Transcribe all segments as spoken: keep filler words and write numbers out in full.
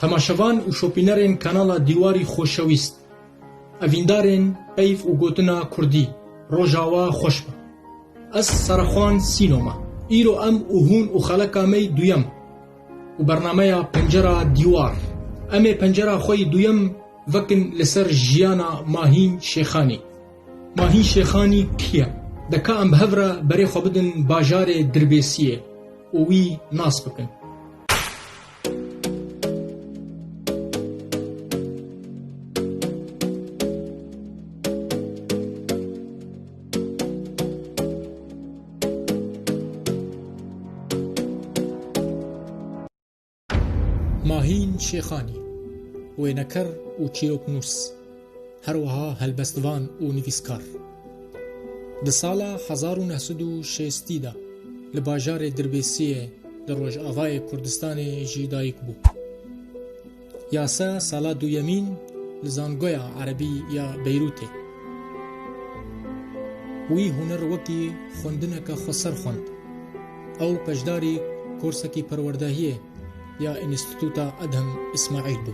Temaşevan û şopînerên kanala Dîwarî xoşewîst, evîndarên peyv û gotina Kurdî, roja we xweş be. Ez Serexwan Sîno me. Îro em û hûn û xeleka me yî duyem û bernameya Pencera Dîwar. Em ê pencera xwe yî duyem vekin li ser jiyana Mahîn Şêxanî. Mahîn Şêxanî kî ye? De ka em bi hev re berê xwe bidin bajarê Dirbêsiyê û wî nas bikin. Mahîn Şêxanî, wêneker û çîroknûs, her wiha helbestvan û nivîskar. Di sala hezar û neh sed û şêstî de li bajarê Dirbêsiyê li Rojavayê Kurdistanê jî dayik bû. Yase sala duyemîn li Zangoya Erebî ya Beyrûtê. Wî huner wekî xwendineke xweser xwend. Ew beşdarî korsekî perwerdehiyê ya Înstîtuta Edhem Îsmaîl bû.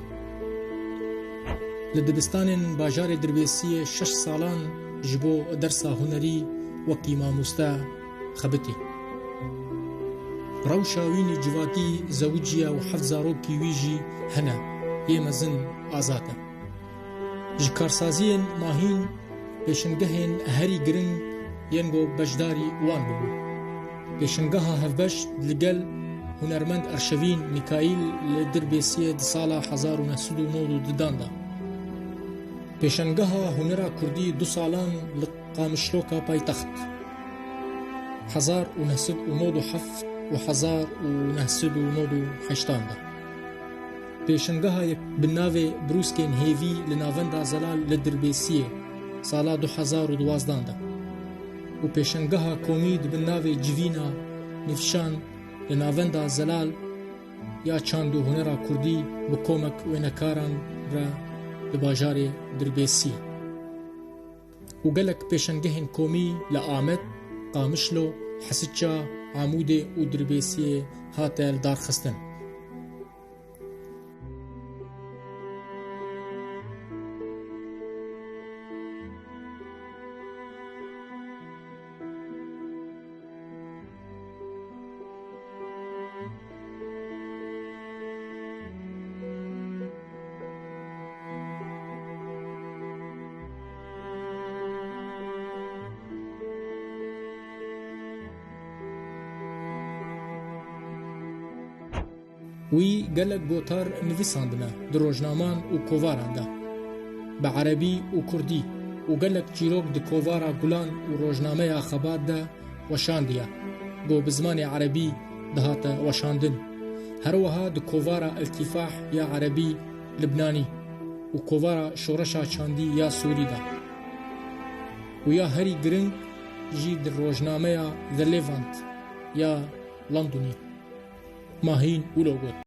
Li dibistanên bajarê Dirbêsiyê şeş salan ji bo dersa hunerî wekî mamoste xebitî. Rewşa wî nî civakî zewiciye û heft zarokî wî jî hene, yê mezin azad e. Ji karsaziyên Mahîn pêşengehên herî giring yên ku beşdarî wan bûbû. Pêşengeha hevbeş li gel hunermend Erşevîn Mîkaîl li Dirbêsiyê di sala hezar û neh sed û nod û dudan de. Pêşengeha hunera kurdî du salan li Qamişloka paytext, hezar û neh sed û nod û heft û hezar û neh sed û nod û heştan de. Pêşengeha yek bi navê Brûskên Hêvî li Navenda Zelal li Dirbêsiyê sala du hezar û duwazdan de û pêşengeha komî di bin navê Civîna Nifşan li Navenda Zelal ya çand û hunera kurdî bi komek wênekaran re li bajarê Dirbêsiyê. Û gelek pêşengehên komî li Amed, Qamişlo, Hesiça, Amûdê û Dirbêsiyê hate lidarxistin. Wî gelek gotar nivîsandine di rojnaman û kovaran de, bi erebî û kurdî û gelek çîrok di kovara Gulan û rojnameya Xebat de weşandiye, ku bi zimanê erebî dihate weşandin. Her wiha di kovara El Kifah ya erebî Libnanî û kovara Şoreşa Çandî ya Sûrî de û ya herî giring jî di rojnameya The Levant ya Londonî. Mahîn wilo got.